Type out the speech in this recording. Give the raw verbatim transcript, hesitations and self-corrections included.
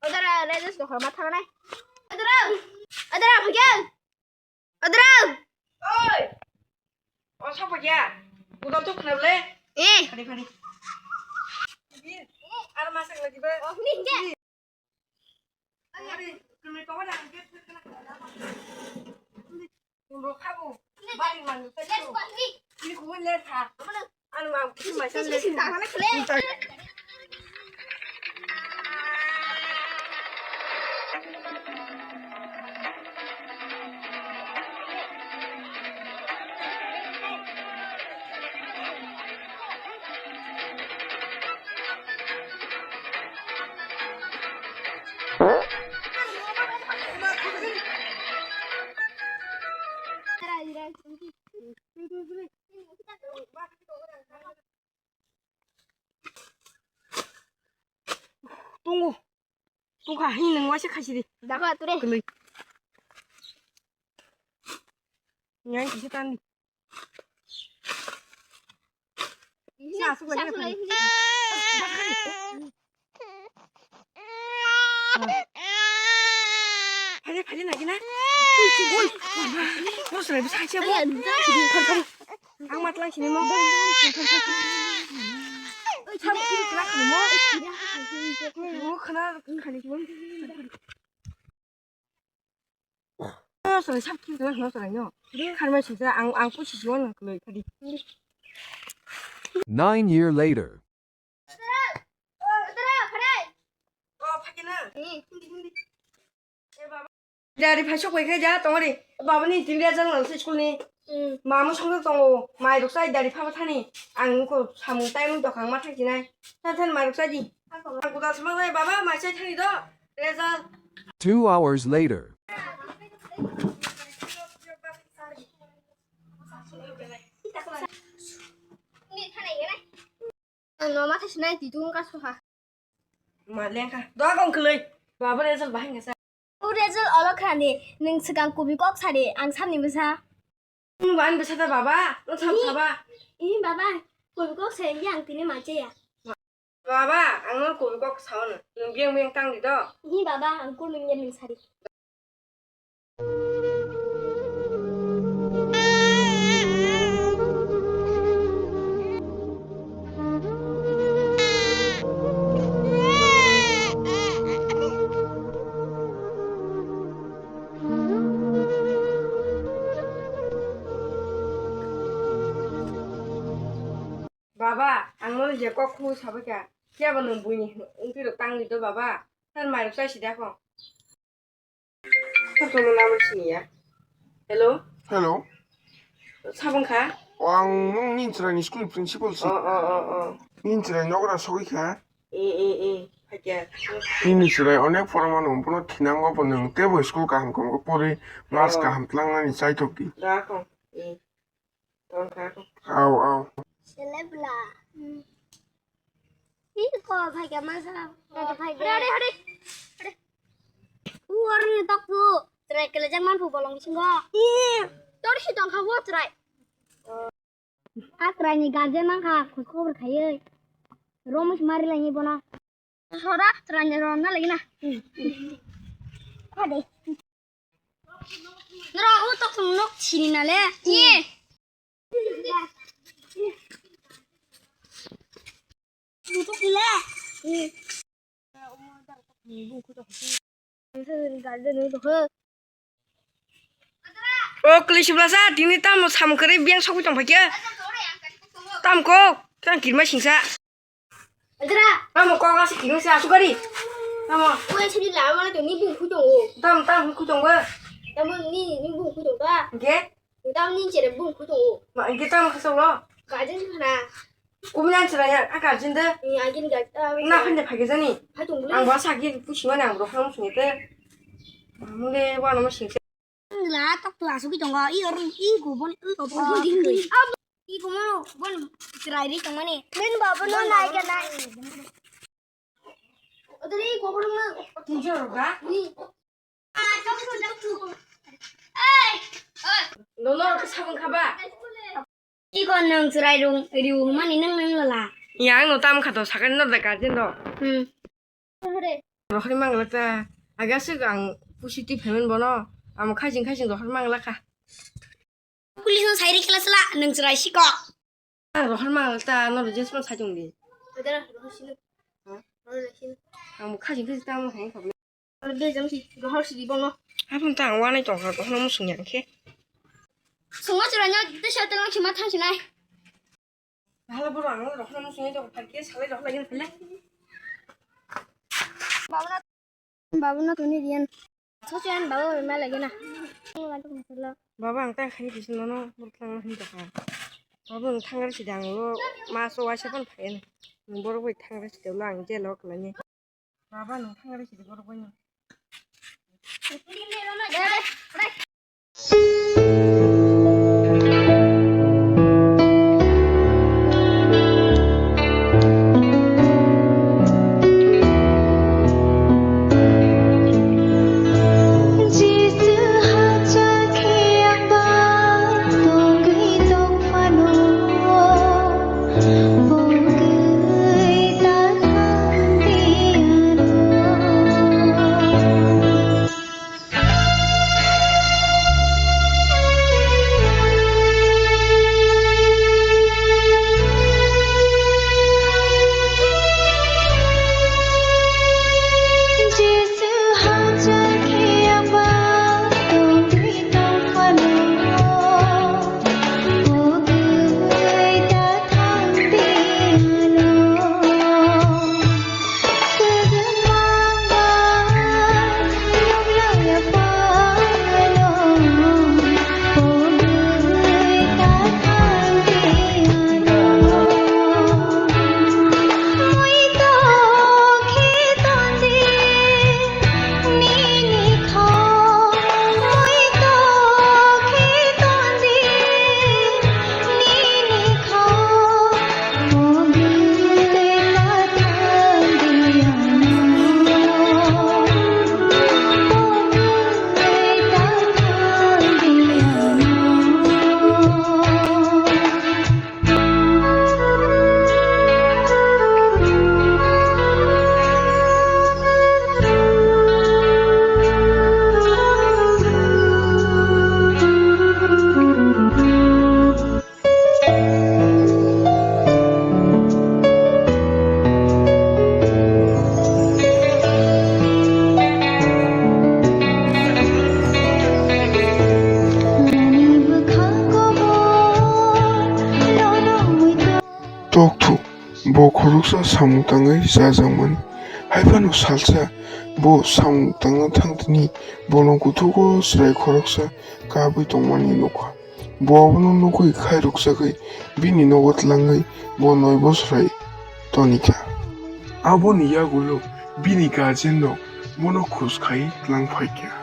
Odara, Rajesh, dokhor ma thangnai. Odara, Odara, phagya. Odara. Oi. O sapa kya? Buda tu khna le. Eh. Khadi, khadi. Ar masak lagi ba. Oh, ni je. Ari, kami kawan yang dia. Bro, khabu. Bari man. Let's go. Ini kuwi le tha. Ano ma, kuwi ma san le. Tungo. Tungkha, hi nung waisa khaisidi. Dakha ture. Kwlwi. Yang kisa tandi. Sa, asuk lagi na phai. Phai, phai, lagi na. Oi, oi. Mo srai, bisa khasia bo. Phai, phai. Ang matlang sini mo. Sam kiri kena kena mo. Mo kena kena kena. Mo srai, sam kiri kena kena srai no. Kharmai sisa ang, ang pusi siwan nang kena kadi. Nine year later. Dari phai sok bai khe ja tong ri. Baba ni tin ria jang lang school ni. Mama song tongo. Mai rok sai dari phaba thani. Ang ko samung tai mung dokang ma thang jinai. Than than mai rok sai di. Ang ko dal samang nai baba mai sai thani do. Result. Two hours later. Ang no ma thai sinai ti tung ka soha. Ma lengkha. Doa kong kwlwi. Baba result bahai ngasa. O result olo khani, nwng swkang kubi kok sadi, ang samni bwsa. Nwng bani bwsa da baba, nwng sam saba. Ih, baba, kubi kok sadi ang tini ma chaya. Baba, ang no kubi kok sao no. Nwng biyang biyang tang di do. Ih, baba, ang kul nwng ya nwng sadi. Baba, ang no je kok khu sabai kha. Khe bo nwng buini wngtwi rok tang di do baba. Sir mai rok chai si da kho. Hello. Hello. Sabang kha? O, ang nung ni chwrai ni school ni principal si. O, o, o, o. Ni chwrai nogra sogwi kha. E, e, e. Hakya. Nini chwrai onek pora mano, bono thinango bo nwng teibo school kaham kaham khe pori, mas kaham tlangnani chaithok di. Da kho. E. Tongkha. Au, au. Selebla. Ih, ko phaikha masa. Ko phaikha. Hade, hade, hade. Uwar ni tok tu. Chwrai kele jang man phu bolong singo. Ih, tor si tongkha wo chwrai. A chwrai ni guardian mang kha, khos khobor khaiye. Romo si mari lai ni bono. Sora, chwrai ni rom na lagi na. Hade. Nora o tok sung nok sini na le. Ye. Butuk le. O kli sibla sa tini tamo samung kwrwi biyang sokwi tong phaikhe. Tam kok tang kirma singsa. Adra. Tamo kok asi kini sa sukari. Tamo. Kue sini lama mana tu ni bung kutong o. Tam tam kutong ba. Tamo ni ni bung kutong ba. Ge. Tamo ni chere bung kutong o. Ma ge tam khasolo. Gajen khana. Kumna chira ya a gajen de. Ni agin gaj. Na phinde phage jani. Phatung bule. Ang ba sagi pusi mane ang ro ham sungete. Mule wa no singse. La tok tu asugwi tongo, i or i go bon i go bon. I go mono bon chwrai ri tongmani. Min babo no nai ka nai. Odori i go bon no. Tijor ga? Ni. Ah, tok tu, tok tu. Ei! Oi! Nono ka sabun khaba? Iko nwng chwrai rung riung mani nwng nwng lala. Ya ang no tam kha to sakani no da guardian do. Hmm. Hore. Rohor mangla ta. Aga se ang pusi twi phaimani bono. Amo khaising khaising rohor mangla kha. Police no sai rikla sala nung chwrai sikok. Ang rohor mangla ta no jesma sai tong di. Ada rohor sino. Ha? Rohor sino. Ang khaising khaising tamo hai khobna. Bejam si rohor sidi bono. Abon ta ang wanai tong kha, bono musung yang khe. Sungo chwrai no tisa telang sima thang sinai. Hala boro ang rohor musung yang tong kha, khe salai rohor lagi phele. Babu na, babu na tuni riyan. Sosi an babu ma lagi na. Baba ang ta khai kisi nono bor thang hin ta kha. Baba ang thang ri sidi ang lo ma so waisa pon phai. Bor bai thang ri sidi lo ang je lok lani. Baba nwng thang ri sidi borok bai nwng. Tokthuk, bo khoroksa samung tangwi chajakmani. Haiphano salsa bo samung tangna thangtini bolong kuthugo chwrai khoroksa kabwi tongmani nukha. Bo abono nugwi khairokjagwi bini nogo tlangwi bo noi bosor hai tonikha. Aboni yagulo bini guardian rok bono khus khai tlang phaikha.